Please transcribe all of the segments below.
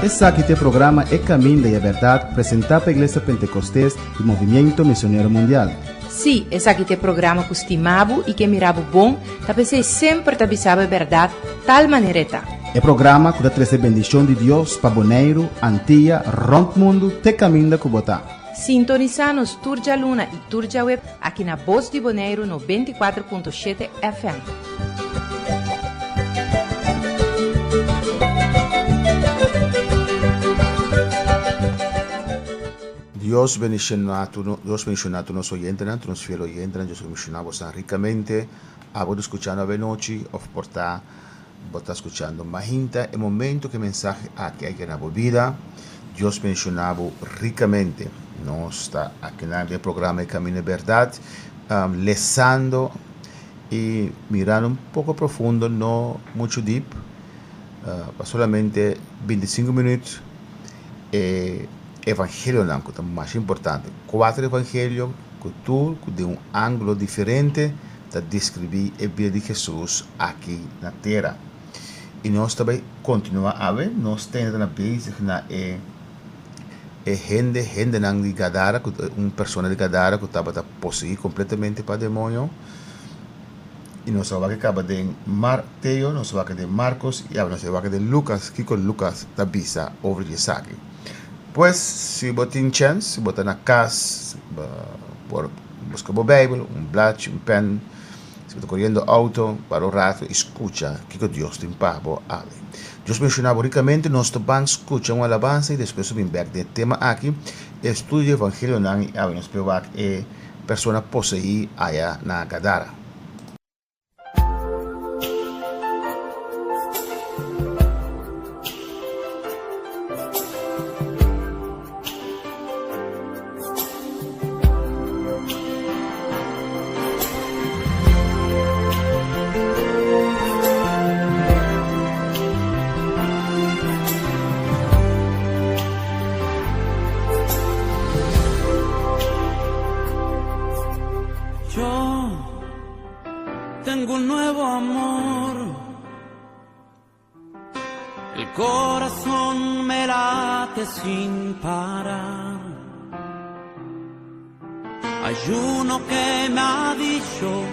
Esaki ta e programa E Caminda y e Berdad presenta pa Iglesia Pentecostes y Movimiento Misionero Mundial. Sí, esaki ta e programa ku stima bo i ke mira bo bon, ta p'esei semper ta bisa bo e bèrdat tal manera e ta. E programa ku ta trese bendishon di Dios pa Boneiru, Antia, rònt mundu te kaminda ku bo ta. Sintonisá nos tur djaluna i tur djaweb aki na Bos di Boneiru 94.7 FM. Dios bendiciona tur Dios bendiciona tur nos oyentenan, tur nos fiel oyentenan, Dios bendiciona bosan ricamente. Abo ta scuchando avenochi of por ta bo ta scuchando mahinta e momento cu e mensahe aki a yena bo bida, Dios bendiciona bo ricamente. Nos ta akinan den e programa E Camino e Berdad, lesando y mirando un poco profundo, no mucho deep, pa solamente 25 minuut e evangelionan ku ta mas importante. Kuater evangelio ku tur ku den un ángulo diferente ta deskribí e bida di Hesus aki na tera. I nos ta bai kontinuá awe, nos tende ta na bezig na e e hende hendenan di Gadara ku un persona di Gadara ku tabata poseí kompletamente pa demoño. I nos a wak kaba den Mateo, nos a wak den Marcos i awe nos a wak den Lucas kiko Lucas ta bisa over di esaki. Pues si bo tin chèns, si bo ta na kas, bo por buska bo Beibel, un blachi, un pèn, si bo ta koriendo outo, para un ratu i skucha kiko Dios tin pa bo awe. Dios benshoná bo rikamente, nos ta ban skucha un alabansa i despues lo bin bèk den e tema aki, estudio di evangelionan i awe nos por wak e persona poseí aya na Gadara. Yo tengo un nuevo amor. El corazón me late sin parar. Hay uno que me ha dicho,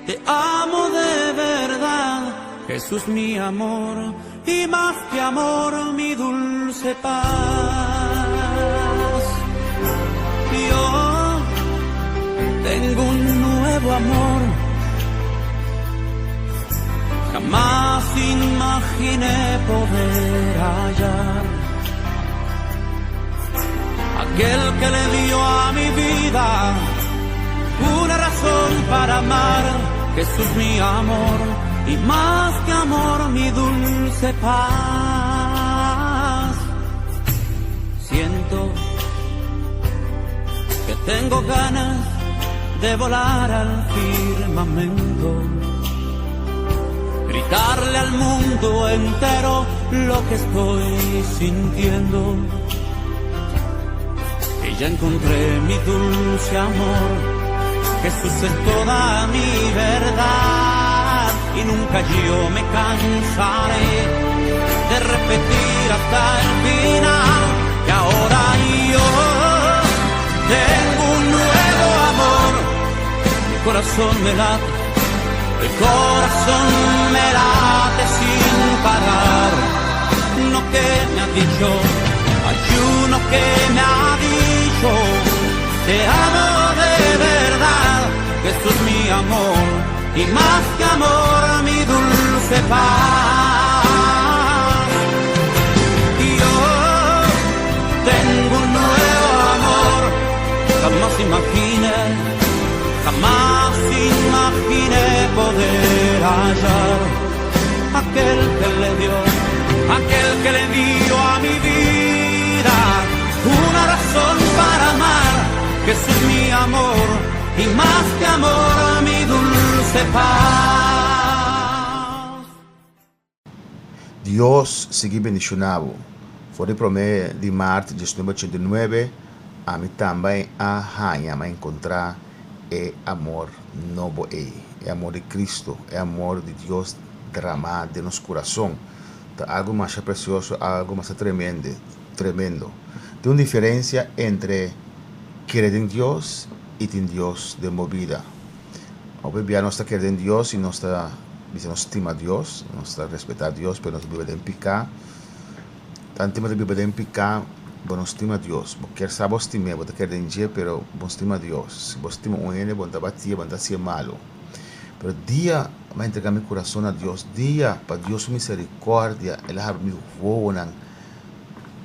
te amo de verdad. Jesús mi amor y más que amor mi dulce paz. Yo tengo un nuevo amor. Jamás imaginé poder hallar aquel que le dio a mi vida una razón para amar. Jesús mi amor y más que amor mi dulce paz. Siento que tengo ganas de volar al firmamento, gritarle al mundo entero lo que estoy sintiendo. Que ya encontré mi dulce amor, Jesús es toda mi verdad y nunca yo me cansaré de repetir hasta el final que ahora yo tengo un nuevo amor. Mi corazón me late, el corazón me late sin parar. Uno que me ha dicho, hay uno que me ha dicho, te amo de verdad, Jesús mi amor y más que amor mi dulce paz. Yo tengo un nuevo amor, jamás imaginé, jamás imaginé poder hallar aquel que le dio, aquel que le dio a mi vida una razón para amar, Jesús mi amor y más que amor mi dulce paz. Dios sigui bendishoná bo. For di promé di mart 1989, ami tambe a haña, mi a enkontrá e amor nobo ei, e amor di Kristu, e amor di Dios dramá den nos kurason. Ta algu masha presioso, algu masha tremende, tremendo. Tin un diferensia entre kere den Dios i tin Dios den bo bida. Hopi bia nos ta kere den Dios i nos ta bisa nos stima Dios, nos ta respetá Dios, pero nos ta biba den piká. Tantu bo ta biba den piká, bo no stima Dios. Bo kier sa bo stim'é, bo ta kere den dje, pero bo no stima Dios. Si bo stima un hende, bo no ta batié, bo no ta hasié malu. Pero dia mi a entregá mi kurason na Dios, dia pa Dios su miserikòrdia El a habri mi wowonan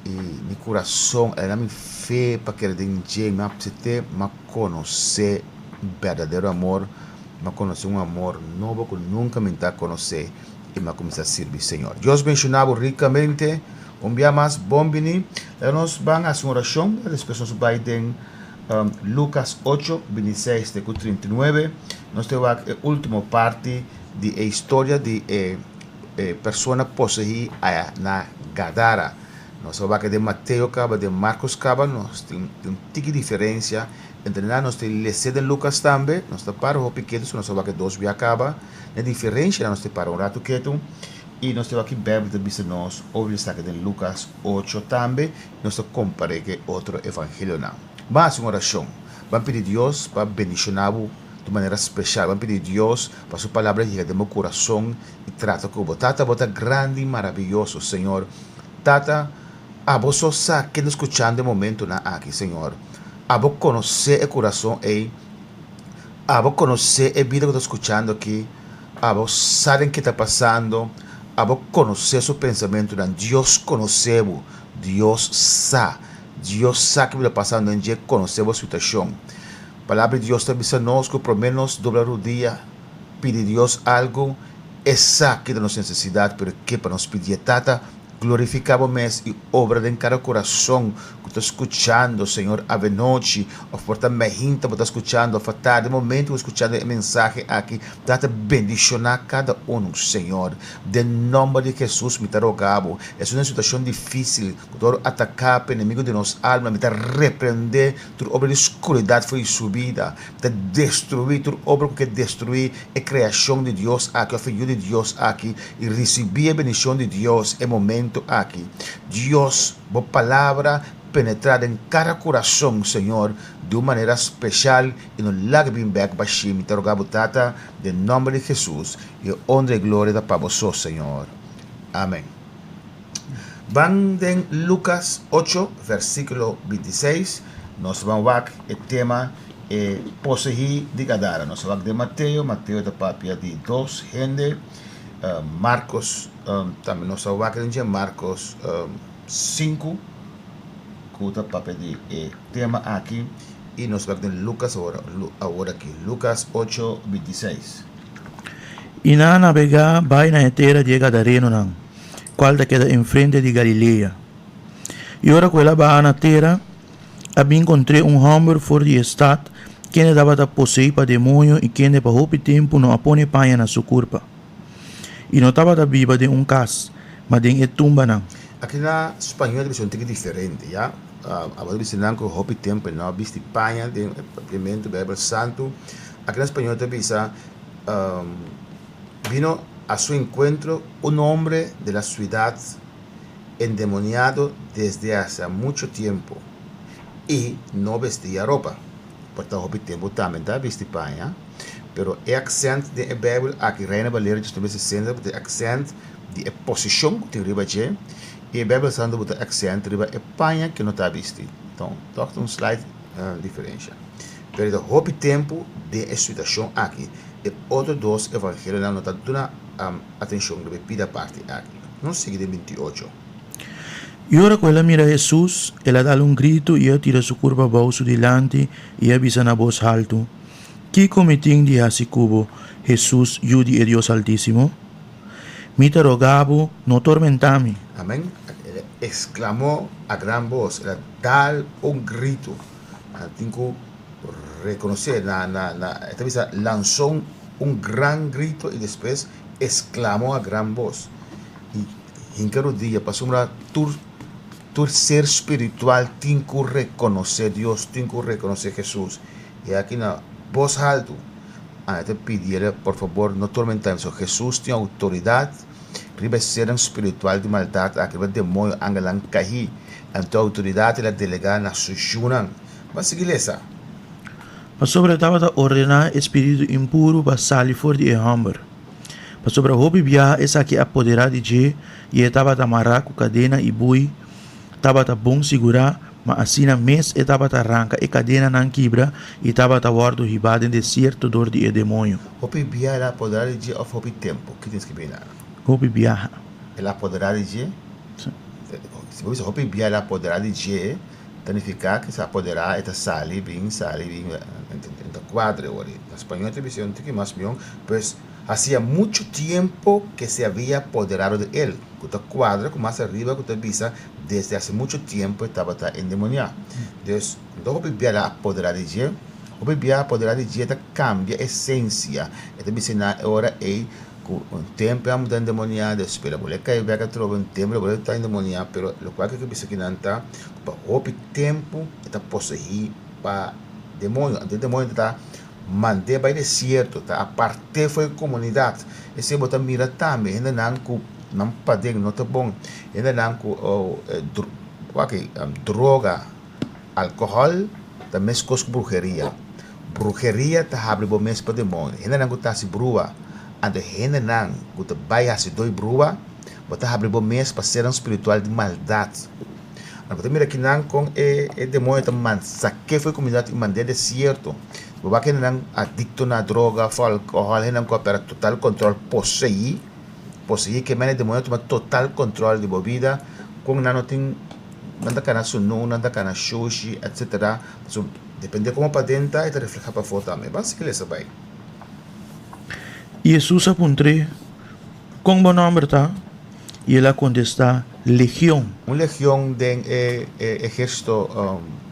i mi kurason, El a duna mi fe pa kere den dje, mi a apsept'é, mi a konosé berdadero amor, mi a konosé un amor nobo ku nunka mi ta konosé i mi a kuminsá sirbi Señor. Dios benshoná bo rikamente. Un bia mas, bon bini. Laga nos ban hasi un orashon, despues nos bai den Lucas 8, 26 te ku 39. Nos ta wak e último parti di e historia di e persona poseí aya na Gadara. Nos a wak den Mateo kaba, den Marcos kaba, nos tin un tiki diferensia entre nan. Nos tin lese den Lucas tambe, nos ta para hopi ketu, so nos a wak e dos bia kaba. Na diferensianan nos ta para un ratu ketu i nos ta wak ki Bijbel ta bisa nos over esaki den Lucas 8 tambe. Nos ta kompar'é ku e otro evangelionan. Ban hasi un orashon. Ban pidi Dios pa bendishoná bo di un manera speshal. Ban pidi Dios pa su Palabra yega den bo kurason i trata ku bo. Tata, bo ta grandi i maraviyoso, Señor. Tata, abo so sa ken ta skuchando e momentunan aki, Señor. Abo konosé e kurason ei. Abo konosé e bida ku ta skuchando aki. Abo sa den ke ta pasando. Abo konosé su pensamentunan. Dios konosé bo. Dios sa. Dios sa ke bo ta pasando den dje konosé bo situashon. Palabra di Dios ta bisa nos ku promé nos dobla rudia pidi Dios algu, E sa ki ta nos nesesidat, pero e ke pa nos pidié. Tata, Glorifica bo mes y obra den cada corazon cu ta scuchando, Señor, avenochi of por ta mehinta bo ta scuchando of atardi, momento cu scuchando e mensahe aki, Tata, bendiciona cada uno, Señor. Den nomber di Jesus mi ta roga bo, esun den situacion dificil, cu ta worde ataca pa enemigo di nos alma, mi ta reprende tur obra di scuridad for di su bida, mi ta destrui tur obra cu ke destrui e creacion di Dios aki of e yu di Dios aki y ricibi e bendicion di Dios e momento aki. Dios, bo palabra penetra den cada curason, Señor, di un manera special y no laga bin bek bashi. Mi ta roga bo, Tata, den nomber di Jesus, y e honra y gloria ta pa bo so, Señor. Amen. Ban den Lucas 8, versiculo 26, nos ta ban wak e tema e poseí di Gadara. Nos a wak den Mateo, Mateo ta papia di dos hende, Marcos tambe nos a wak den dje, Marcos 5 ku ta papia di e tema aki i nos wak den Lucas awor, awor aki, Lucas 8, 26. I nan a nabegá bai na e tera di e gadarenonan, kual ta keda enfrente di Galilea. I ora ku el a baha na tera, a bin kontr'é un hòmber for di e stat, kende tabata poseí pa demoño i kende pa hopi tempu no a pone paña na su kurpa. I no tabata biba den un kas, ma den e tumbanan. Aki na spañol ta bisa un tiki diferente, ya. Abo ta bisa nan ku hopi tempu no a bisti paña den e papiamentu Bijbel Santu. Aki na spañol ta bisa, Vino a su encuentro un hombre de la ciudad endemoniado desde hace mucho tiempo y no vestía ropa. Por ta hopi tempu tambe ta bisti paña, pero e accent den e Bijbel aki, Reina Valera 1960, bo ta e accent di e posicion cu tin riba dje, y e Bijbel Santo bo ta accent riba e paña cu no ta bisti. Enton, toch ta un slight diferencia. Pero ta hopi tempu den e situacion aki, e otro dos evangelionan no ta duna atencion riba e pida parti aki. Nos sigui den 28. I ora ku el a mira Hesus, el a dal un gritu i a tira su kurpa abou su dilanti i a bisa na bos haltu, Kiko mi tin di hasi ku bo, Hesus, Yu di e Dios Altísimo? Mi ta roga bo, no tormentá mi. Amén. El a eksklamó a gran bos, el a dal un gritu. Nan tin ku rekonosé, na, na, na, e ta bisa, lansó un gran gritu i despues esklamó a gran bos. I hinka rudia, pasobra tur, tur ser spiritual tin ku rekonosé Dios, tin ku rekonosé Hesus. I aki na bos haltu, a ta pidiel, por fabor, no tormentá mi. So, Hesus tin outoridat. Riba e sernan spiritual di maldat aki, riba demoño, angelnan kaí, anto outoridat el a delegá na su yunan. Ban sigui lesa. Pasobra e tabata ordená e spiritu impuru pa sali for di e hòmber. Pasobra hopi biaha esaki a poderá di dje i e tabata mará ku kadena i bui, tabata bon sigurá, ma asina mes e tabata ranka e kadenanan kibra i tabata wòrdu hibá den desierto dor di e demoño. Hopi biaha el a apoderá di dje òf hopi tempu? Ki tin skibí nan? Hopi biaha. El a apoderá di dje? Sí. Si bo bisa hopi biaha el a apoderá di dje, ta nifiká ku se apoderá, e ta sali bin, sali bin, e ta kuadra awor. Na spañol ta bisa un tiki mas mion, pues hacía mucho tiempo que se había apoderado de él, ku ta kuadra ku mas ariba ku ta bisa desde hace mucho tiempo e tabata endemoniá. Dus, no hopi biaha el a apoderá di dje, hopi biaha apoderá di dje ta kambia esensia. E ta bisa na e ora ei ku un tempu e amo ta endemoniá, despues el a bolbe kai bèk atrobe, un tempu el a bolbe ta endemoniá, pero lokual ke bisa kinan ta ku pa hopi tempu e ta poseí pa demonio. Anto e demonio ta mand'é bai desierto, ta apart'é for e komunidat. Esei bo ta mira tambe hendenan ku nan paden no ta bon, hendenan ku wak droga, alkohòl ta meskos ku bruheria. Bruheria ta habri bo mes pa demonio. Hendenan ku ta hasi brua, anto hendenan ku ta bai hasi doi brua, bo ta habri bo mes pa sernan spiritual di maldat. Anto bo ta mira kinan kon e demonio ta mansak'é for e komunidat i mand'é desierto. Bo wak hendenan adikto na droga òf alkohòl, hendenan ku a pèrdè total kòntròl, poseí. Poseí ke mene demonio tuma total control di bo bida, kon nan no tin, nan ta kana sunu, nan ta kana shushi, etc. So, depende como paden ta, e ta refleha pafó tambe. Ban sigui lesa bai. I Hesus a puntr'é, Kon bo nòmber ta? I el a kontestá, Legion. Un legion den e ehérsito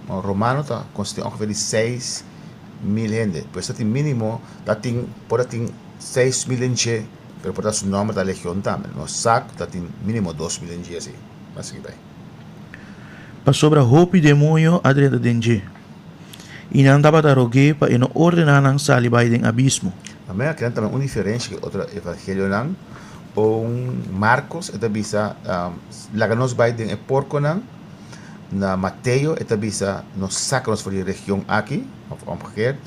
romano ta konsistí ongeveer di 6000 hende. Pues ta tin mínimo, ta tin, por a tin 6000 den dje. Pero por ta su nomber ta Legion tambe. Nos sa cu ta tin minimo 2000 den dje asi. Mas sigui bay. Pasobra hopi demoño a drenta den dje, i nan tabata rog'é pa e no ordená nan sali bai den abismo. Amén. Akinan tambe un diferensha ku otro evangelionan. Un Marcos e ta bisa, Laga nos bai den e porkonan. Na Mateo e ta bisa, No saka nos for di e region aki, òf omgekeerd.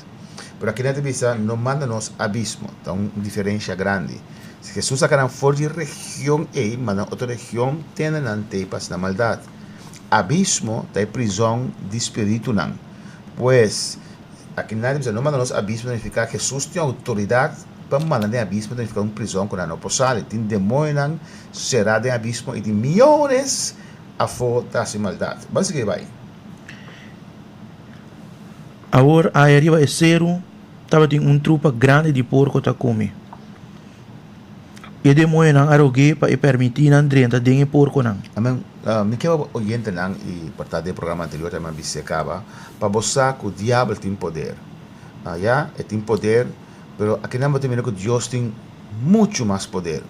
Pero aki nan ta bisa, No manda nos abismo. Ta un diferensha grandi. Si Hesus saka nan for di region ei, manda nan otro region, tende nan t'ei pa hasi nan maldat. Abismo ta e prizòn di spiritunan. Pues, aki nan ta bisa, No manda nos abismo ta nifiká Hesus tin outoridat pa manda den abismo, ta nifiká un prizòn ku nan no por sali. Tin demoñonan será den abismo i tin miónes afó ta hasi maldat. Ban sigui bai. Awor aya riba e seru tabatin un trupa grandi di porko ta kome. E demoñonan a rog'é pa e permití nan drenta den e porkonan. Amen. Mi ke bo oyentenan i por ta den programa anterior tambe a bis'é kaba, pa bo sa ku diabel tin poder. Ya, e tin poder, pero akinan bo ta mira ku Dios tin muchu mas poder.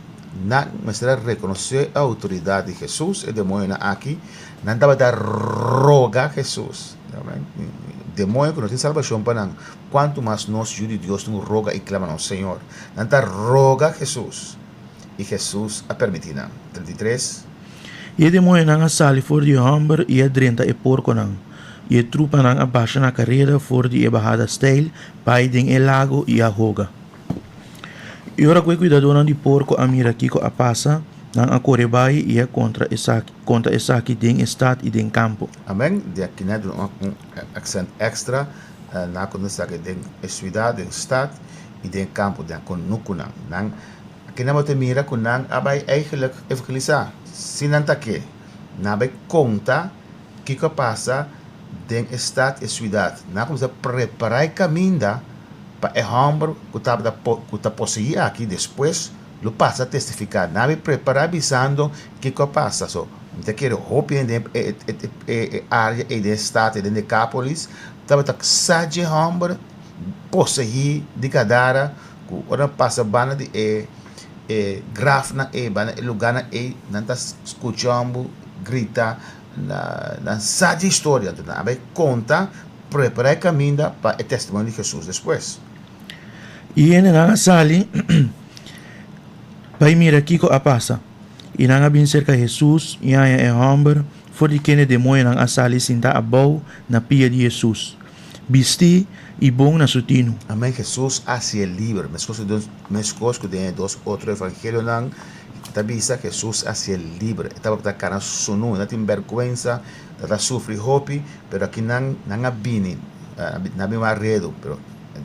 Nan mester a rekonosé e outoridat di Hesus, e demoñonan aki, nan tabata roga Hesus. Demoño ku no tin salbashon pa nan, kuantu mas nos yu di Dios tin ku roga i klama nos Señor. Nan ta roga Hesus, i Hesus a permití nan. 33. I e demoñonan a sali for di e hòmber i a drenta e porkonan, i e trupanan a basha na kareda for di e bahada steil bai den e lago i a hoga. I ora ku e kuidadónan di porko a mira kiko a pasa, nan a kore bai i a kontra esaki, konta esaki den e stat i den kampo. Amen. Di aki nan duna un aksènt èkstra na ku nan esaki den e siudat, den stat i den e kampo, den kunukunan. Nan aki nan bo ta mira ku nan a bai eigentlik evangelisá, si nan ta ke. Nan a bai konta kiko a pasa den e stat i e siudat. Nan a kuminsá prepará e kaminda Pa e hòmber ku tabata ku ta poseí aki despues lo pasa testifiká. Nan a bin prepará bisando kiko a pasa. So, mi ta kere hopi hende den e área ei den e stat ei den Dekápolis tabata sa dje hòmber poseí di Gadara ku ora nan pasa banda di e e grafnan ei, banda e lugánan ei, nan ta skucha hòmber grita nan sa dje historia. Anto nan a bai konta. Prepará e kaminda pa e testimonio di Hesus despues. I hendenan a sali bai mira kiko a pasa. I nan a bin serka Hesus i haña e hòmber for di ken e demoñonan a sali sintá abou na pia di Hesus, bistí i bon na su tinu. Amen, Hesus a hasié liber. Meskos ku den meskos ku den e dos otro evangelionan ta bisa, Hesus a hasié liber. E tabata kana sunú, e no tin bèrgwensa, e tabata sufri hopi, pero aki nan nan a bini, nan a bin wak redu, pero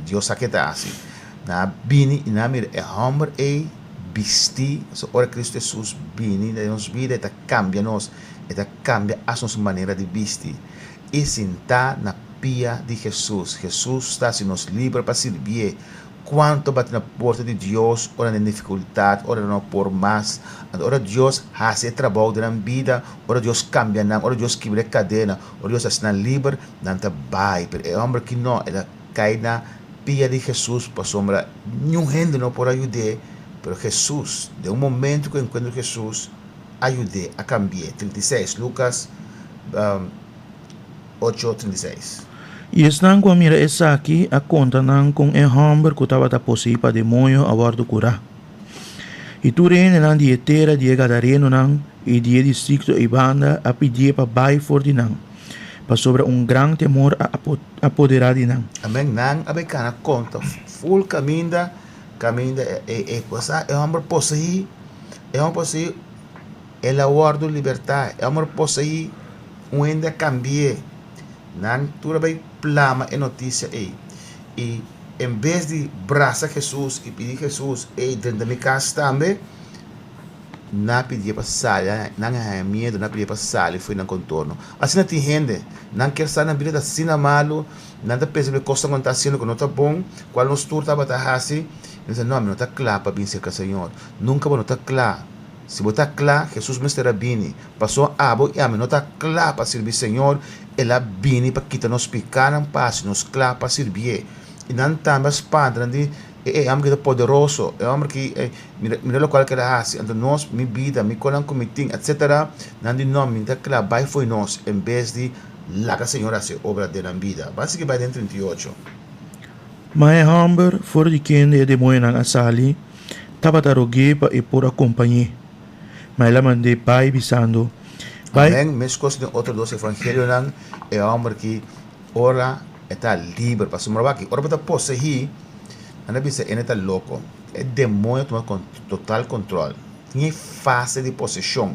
Dios sa ke ta hasi. Nan a bini i nan a mira e hòmber ei bistí. So ora Kristu Hesus bini den nos bida e ta kambia nos, e ta kambia asta nos manera di bisti. I sintá na pia di Hesus. Hesus ta hasi nos liber pa sirbié. Kuantu bati na porta di Dios ora nan den difikultat, ora nan no por mas. Anto ora Dios hasi e trabou den nan bida, ora Dios kambia nan, ora Dios kibra e kadena, ora Dios hasi nan liber, nan ta bai. Pero e hòmber aki no, el a kai na pia di Hesus pasobra niun hende no por a yud'é, pero Hesus, den un momento ku enkuentro ku Hesus, a yud'é, a kambi'é. 36, Lukas 8, 36. I esnan ku a mira esaki a konta nan kon e hòmber ku tabata poseí pa demoño a wòrdu kurá. I tur e hendenan di e tera di e gadarenonan i di e distrikto eibanda a pidié pa bai for di nan, pasobra un gran temor a apoderá di nan. Amen. Nan a bay cana conta full caminda, caminda e e cosa e homber poseí, e homber poseí el a wordo libertá, e homber poseí un hende a cambi'é. Nan tur a bay plama e noticia ey. Y en bes di brasa Jesús y pidi Jesús, ey drenta mi cas tambe, Nan a pidié pa sali, nan a haña miedu, nan a pidié pa sali fo'i nan kontorno. Asina tin hende, nan kier sa nan bida ta asina malu, nan ta pensa ku e kosnan ku nan ta hasiendo ku no ta bon, kual nos tur tabata hasi, nan bisa, No, mi no ta kla pa bin serka Señor. Nunka bo no ta kla. Si bo ta kla, Hesus mester a bini. Pasobra abo i ami no ta kla pa sirbi Señor, El a bini pa kita nos pikánan pa hasi nos kla pa sirbié. I nan tambe a spanta, nan di, E e hòmber ki ta poderoso, e hòmber ki e mira mira lokual ku el a hasi, anto nos, mi bida, mi konan ku mi tin, etsetera, nan di no, mi ta kla bai fo'i nos en bes di laga Señor hasi e obra den nan bida. Ban sigui bai den 38. Ma e hòmber for di kende e demoñonan a sali tabata rog'é pa e por a kompañ'é. Ma el a mand'é bai, bisando, Bai. Amèn. Meskos den otro dos evangelionan, e hòmber ki ora e ta liber, pasobra wak, ora bo ta poseí, Nan a bisa ene ta loko. E demoño tuma total control. Tin e fase di poseshon.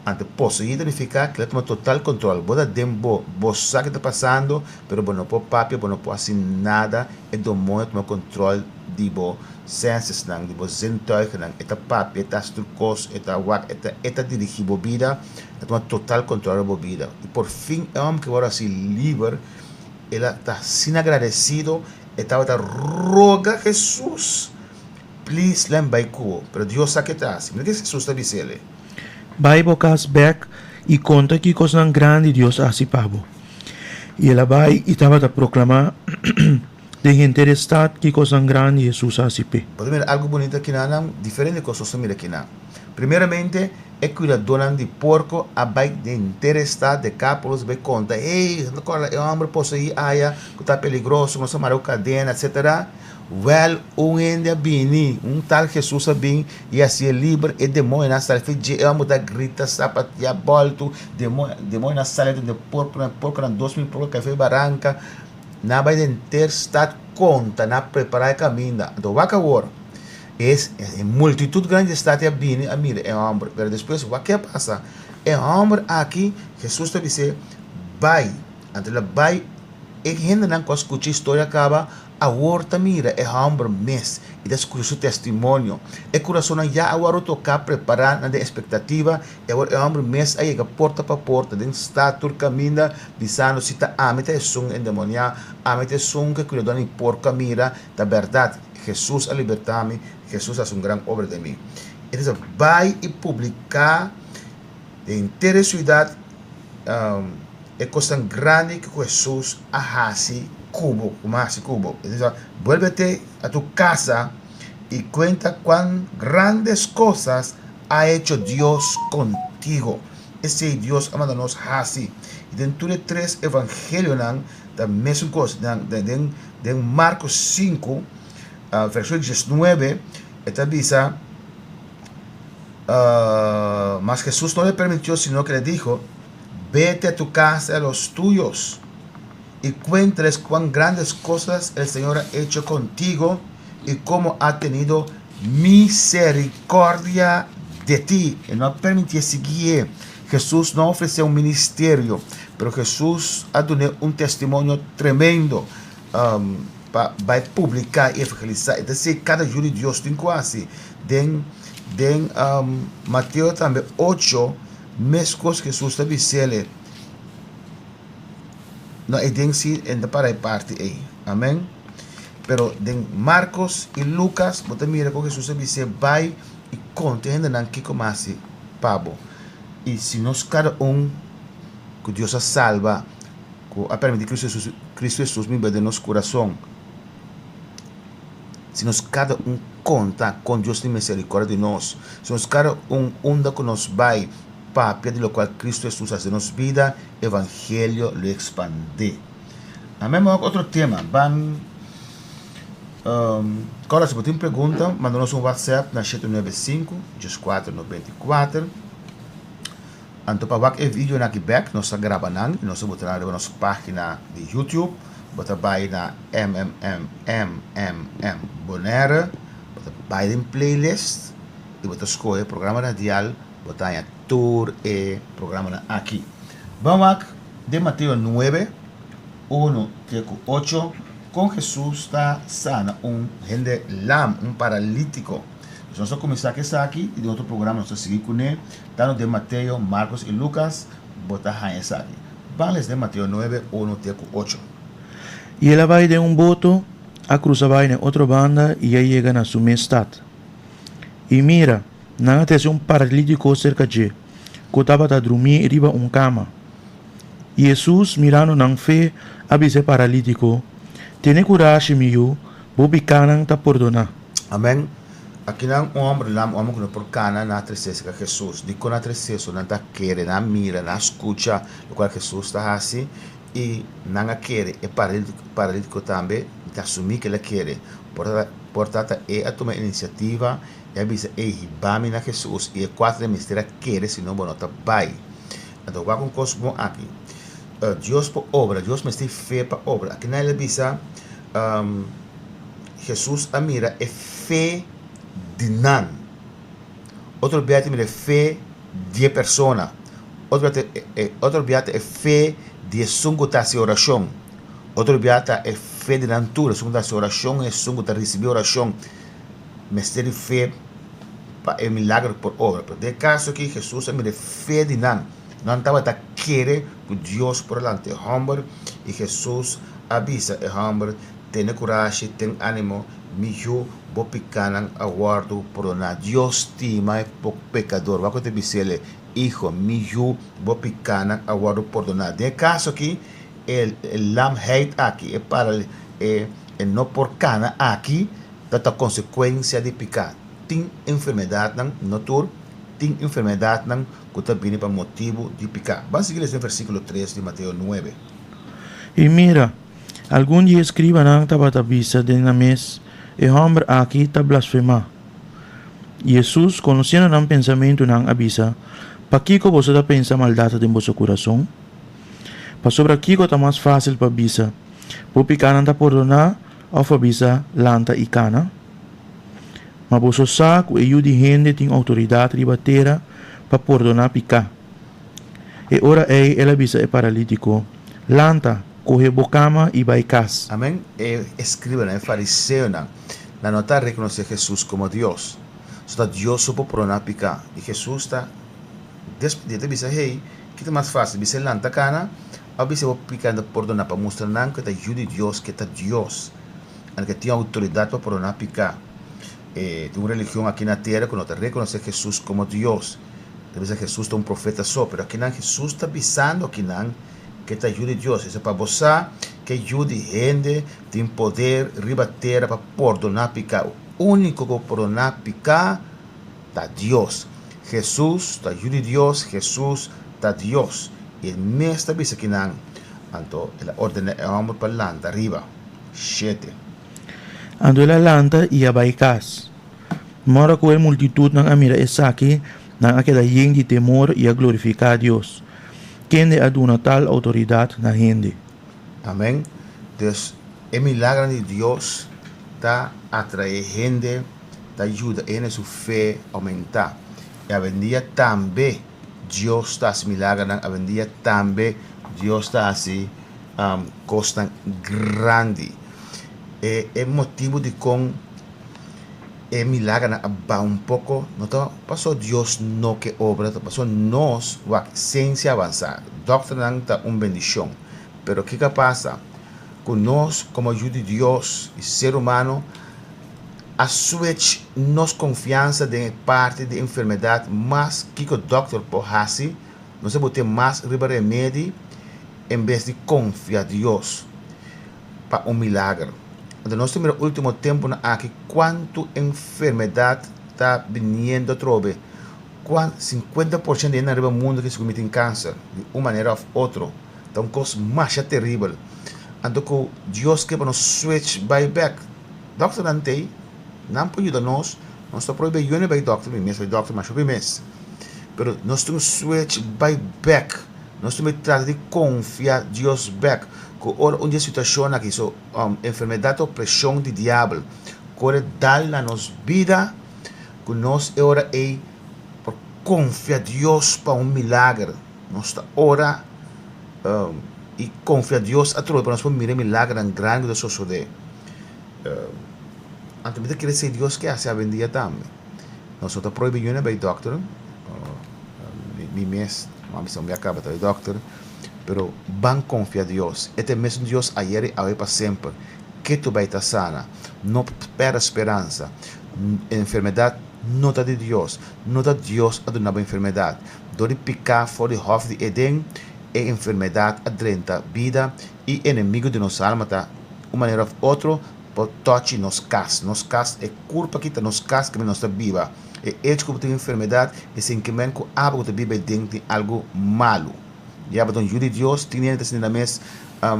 Ante poseí ta nifiká ku el a tuma total control. Bo ta den bo, bo sa ke ta pasando, pero bo no por papia, bo no por hasi nada. E demoño tuma control di bo sensesnan, di bo zintuigennan. E ta papia, e ta hasi tur kos, e ta wak, e ta e ta dirigí bo bida. E tuma total control di bo bida. I por fin e hòmber ke wòrdu hasi liber, el a ta asina agradesido. E tabata roga Hesus, Please, lèm bai ku bo. Pero Dios sa ke ta hasi. Mira ke Hesus ta bis'el. Bai bo kas bèk i konta ki kosnan grandi Dios a hasi pa bo. I el a bai i tabata proklamá den henter e stat ki kosnan grandi Hesus a hasi p'e. Bo ta mira algu bunita kinan nan? Diferente kos nos ta mira kinan. Primeramente, e kuidadónan di porko a bai den henter e stat Dekápolis bai konta, Ey, no kòrda e hòmber poseí aya ku ta peligroso, ku nos a mara ku kadena, etsetera? Wèl, un hende a bini, un tal Hesus a bin i a hasié liber. E demoñonan a sali for dje, e hòmber ta grita, sapatia, bòltu. Demoñonan a sali den e porkonan, e porkonan, 2000 porko a kai for e baranka. Nan a bai den henter stat konta, nan a prepará e kaminda. Anto wak awor. Es e multitud grandi di stad a bini a mira e homber. Pero despues, wak ke a pasa? E homber aki, Hesus ta bis'é, Bai. Anto el a bai. E hendenan ku a skucha e historia kaba, awor ta mira e homber mes i ta skucha su testimonio. E kurasonnan ya a wòrdu toká, prepará nan den espektativa, i awor e homber mes a yega porta pa porta den stad tur kaminda, bisando, Si ta ami ta esun endemoniá, ami ta esun ku e kuidadónan di porko a mira, ta bèrdat. Hesus a libertá mi, Hesus a hasi un gran obra den mi. E ta bisa, Bai i publiká den henter e siudat e kosnan grandi ku Hesus a hasi ku bo, ku mi a hasi ku bo. E ta bisa, Buélvete a tu kasa i kuenta kuan grandes kosas a hecho Dios kontigo. Esei Dios a manda nos hasi. I den tur e tres evangelionan ta mesun kos. Den Marko 5, versíkulo 19, e ta bisa. Mas Jesús no le permitió, sino que le dijo, vete a tu casa a los tuyos y cuéntales cuán grandes cosas el Señor ha hecho contigo y cómo ha tenido misericordia de ti. E no a permitié siguié. Jesús no a ofresé un ministerio, pero Jesús a dun'é un testimonio tremendo um, pa bai publiká i evangelisá. E ta si kada yu di Dios tin ku hasi. Den den um, Mateo tambe 8, meskos Jesús ta bis'é, no, e den si e ta para e parti ei. Amén. Pero den Marcos i Lucas bo ta mira ku Jesús a bis'é bai i konta e hendenan kiko mas hasi pa bo. I si nos kada un ku Dios a salba, ku a permití Cristo Jesús, Cristo Jesús biba den nos kurason, si nos kada un konta kon Dios tin miserikordia di nos, si nos kada un unda ku nos bai papia di lokual Cristo Jesús hasi den nos bida, evangelio lo ekspandé. Amén. Bo otro tema. Ban um, Kora, si bo tin pregunta, manda nos un WhatsApp na 795 1494. Anto pa wak e video na aki bek, nos a graba nan y nos a bota nan riba nos página di YouTube. Bo ta bai na MMMMMM Bonaire, bo ta bai den playlist y bo ta skohe programa radial, bo ta haña tur e programanan aki. Ban wak den Mateo 9, 1 te ku 8, kon Hesus ta sana un hende lam, un paralítiko. Dus nos ta kuminsá ku esaki i den otro programa nos ta sigui kuné. Tantu den Mateo, Markos i Lukas bo ta haña esaki. Ban les den Mateo 9, 1 te ku 8. I el a bai den un boto, a krusa bai na e otro banda i a yega na su mes stat. I mira, nan a trese un paralítiko serka dje, ku tabata drumí riba un kama. I Hesus, mirando nan fe, a bisa e paralítiko, Tene kurashi, mi yu, bo pikánan ta pordoná. Amèn. Akinan un hòmber lam, un hòmber ku no por kana, nan a tresé serka Hesus. Dikon nan a tresé? So nan ta kere, nan a mira, nan a skucha lokual Hesus ta hasi i nan a kere. E paralítiko tambe ta asumí ku el a kere. Por ta ta e a tuma e inisiativa i a bisa, Ey, hiba mi na Hesus. I e kuater mester a kere, sino bo no ta bai. Anto wak un kos bon aki. Dios por obra, Dios mester fe pa obra. Akinan el a bisa, Hesus a mira e fe di nan. Otro bia ta mira e fe di e persona. Otro bia ta otro bia ta e fe di esun ku ta hasi orashon. Otro bia ta e fe di nan tur, esun ku ta hasi orashon, esun ku ta risibí orashon. Mester di fe pa e milagro por obra. Pero den e kaso aki Hesus a mira e fe di nan. Nan tabata kere ku Dios por a lanta e hòmber i Hesus a bisa e hòmber, Tene kurashi, ten ánimo, mi yu, bo pikánan a wòrdu pordoná. Dios stima e pekador. Wak ku ta bis'el, Iho, mi yu, bo pikánan a wòrdu pordoná. Den e kaso aki, e lamheid aki, e para, e no por kana aki, ta ta konsekuensia di piká. Tin enfermedatnan, no tur, tin enfermedatnan ku ta bini pa motibu di piká. Ban sigui lesa den versíkulo tres di Mateo nuebe. I mira, algun di e eskribanan tabata bisa den nan mes, E hòmber aki ta blasfemá. I Hesus, konosiendo nan pensamentunan, a bisa, Pakiko boso ta pensa maldat den boso kurason? Pasobra kiko ta mas fásil pa bisa, Bo pikánan ta pordoná, òf pa bisa, Lanta i kana? Ma boso sa ku e Yu di hende tin outoridat riba tera pa pordoná piká. E ora ei el a bisa e paralítiko, Lanta, kohe bo kama i bai kas. Amèn. E eskribanan, e fariseonan, nan no ta rekonosé Hesus komo Dios. So ta Dios so por pordoná piká. I Hesus ta despedí, e ta bisa, Hey, ki ta mas fásil, bisa e lanta kana òf bisa bo pikánan ta pordoná? Pa mustra nan ku e ta Yu di Dios, ku e ta Dios. Nan ke tin outoridat pa pordoná piká. E tin un religion aki na tera ku no ta rekonosé Hesus komo Dios. Ta bisa Hesus ta un profeta so, pero akinan Hesus ta bisando akinan ke ta Yu di Dios. Esei pa bo sa ke Yu di hende tin poder riba tera pa pordoná piká. Úniko ku por pordoná piká ta Dios. Hesus ta Yu di Dios, Hesus ta Dios. I e mes ta bisa kinan. Anto el a ordená e hòmber pa lanta riba. Shete. Anto el a lanta i a bai kas. Ma ora ku e multitutnan a mira esaki, nan a keda yen di temor i a glorifiká Dios, kende a duna tal outoridat na hende. Amèn. Dus, e milagernan di Dios ta atraé hende, ta yuda hende su fe oumentá. I awendia tambe Dios ta hasi milagernan, awendia tambe Dios ta hasi kosnan grandi. E e motibu dikon e milagernan a baha un poko no ta pasobra Dios no ke obra, ta pasobra nos wak siensia avansá. Dòkternan ta un bendishon, pero kiko a pasa? Ku nos komo yu di Dios i ser humano a switch nos konfiansa den e parti di enfermedat mas kiko dòkter por hasi, nos a bot'é mas riba remedi en bes di konfia Dios pa un milager. Anto nos ta mira ultimo tempunan aki kuantu enfermedat ta biniendo atrobe. Kuan 50% di hende riba mundu ke sigur mi tin kanser di un manera òf otro. Ta un kos masha teribel. Anto ku Dios ke pa nos switch bai bèk. Dòkternan t'ei, nan por yuda nos. Nos ta prohibé yone bai dòkter, mi mes bai dòkter masha hopi mes. Pero nos tin switch bai bèk. Nos tin trata di konfia Dios bèk. Ku ora un di e situashon aki, so enfermedat o preshon di diabel kore dal na nos bida, ku nos e ora ei por konfia Dios pa un milager. Nos ta ora i konfia Dios atrobe pa nos por mira e milagernan grandi ku ta sosodé. Anto mi ta kere si Dios ke hasi awendia tambe. Nos no ta prohibi niun bai dòkter. Mi mes, mi a bisa mi a kaba ta bai dòkter. Pero ban konfia Dios. E ta e mesun Dios ayer i awe i pa semper. Ke tu bai ta sana. No pèrdè speransa. Enfermedat no ta di Dios. No ta Dios a duna bo enfermedat. Dor di piká for di hòf di Eden, e enfermedat a drenta bida i enemigu di nos alma ta un manera òf otro por tòchi nos kas. Nos kas, e kurpa aki ta nos kas kaminda nos ta biba. E echo ku bo tin enfermedat e sinkimen ku abo ku ta biba aden tin algu malu. Ya bo ta un yu di Dios, tin hende ta sinti nan mes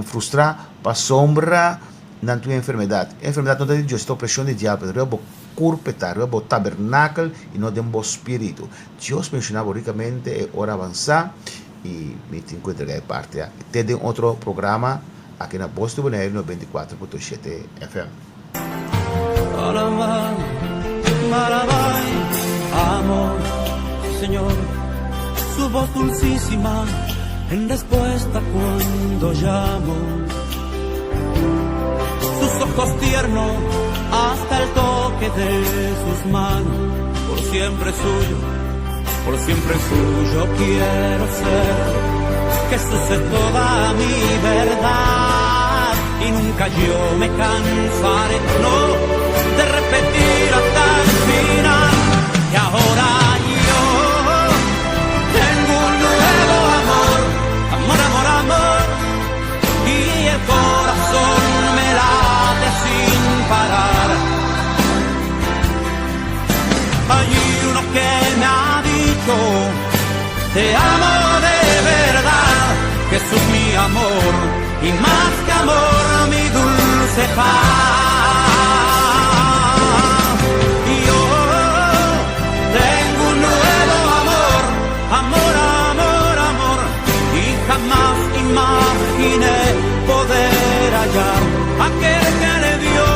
frustrá pasobra nan tin un enfermedat. E enfermedat no ta di Dios, e ta opreshon di diabel, riba bo kurpa e ta, riba bo tabernakel i no den bo spiritu. Dios benshoná bo rikamente e ora avansá i mi tin ku entregá e parti aki. Te den otro programa aki na Bos di Boneiru 94.7 FM. Amor, Señor, su voz dulcísima en respuesta cuando llamo. Sus ojos tiernos hasta el toque de sus manos, por siempre suyo, por siempre suyo quiero ser. Jesús es toda mi verdad y nunca yo me cansaré, no, de repetir hasta el final que ahora yo tengo un nuevo amor, amor, amor, amor, y el corazón me late sin parar. Hay uno que me ha dicho, te amo de verdad, Jesús mi amor, y más que amor mi dulce paz. Y yo tengo un nuevo amor, amor, amor, amor, y jamás imaginé poder hallar aquel que le dio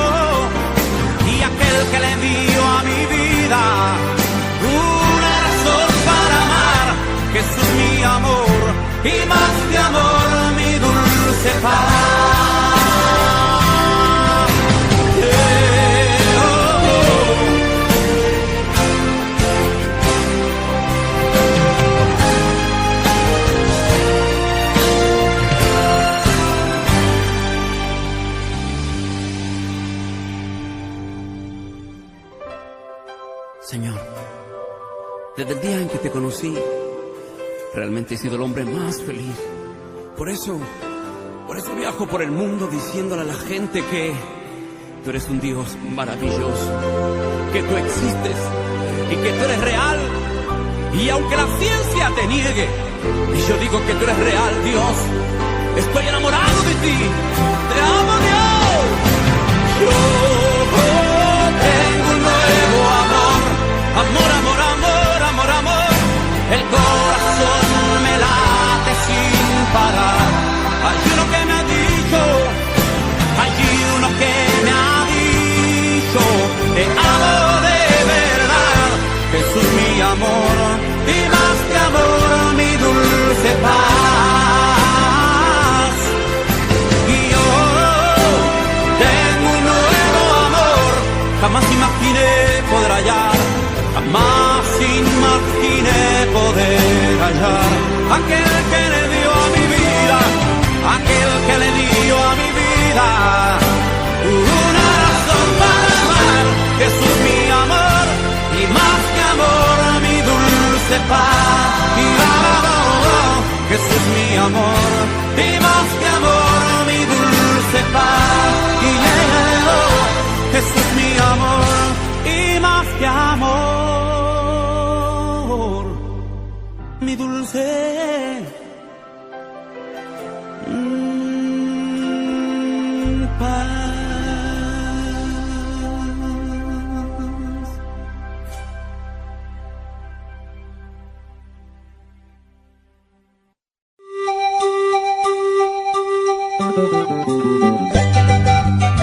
y aquel que le dio a mi vida una razón para amar. Jesús mi amor y más que amor mi dulce paz. Eh, oh, oh. Señor, desde el día en que te conocí, realmente he sido el hombre más feliz. Por eso, por eso viajo por el mundo diciéndole a la gente que tú eres un Dios maravilloso, que tú existes y que tú eres real. Y aunque la ciencia te niegue, y yo digo que tú eres real, Dios, estoy enamorado de ti. Te amo, Dios. Yo tengo un nuevo amor. Amor, amor, amor, amor, amor. El corazón me late sin parar. Hay uno que me ha dicho, hay uno que me ha dicho, te amo de verdad. Jesús mi amor, y más que amor, mi dulce paz. Y yo tengo un nuevo amor, jamás imaginé poder hallar, jamás imaginé poder hallar aquel que le dio a mi vida, aquel que le dio a mi vida una razón para amar. Jesús mi amor y más que amor, mi dulce paz. Y oh, Jesús mi amor y más que amor, mi dulce paz. Y oh, Jesús mi amor y más que amor, mi dulce paz.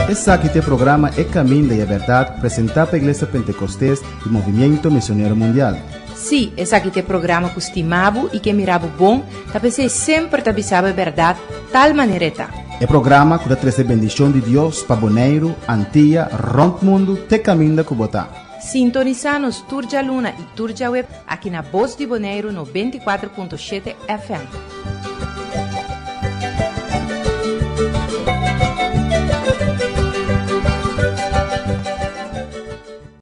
Esaki ta e programa E Kaminda i e Bèrdat, presentá pa Iglesia Pentekostes i Movimiento Misionero Mundial. Sí, esaki ta e programa ku stima bo i ke mira bo bon, ta p'esei semper ta bisa bo e bèrdat tal manera e ta. E programa ku ta trese bendishon di Dios pa Boneiru, Antia, rònt mundu te kaminda ku bo ta. Sintonisá nos tur djaluna i tur djaweps aki na Bos di Boneiru 94.7 FM.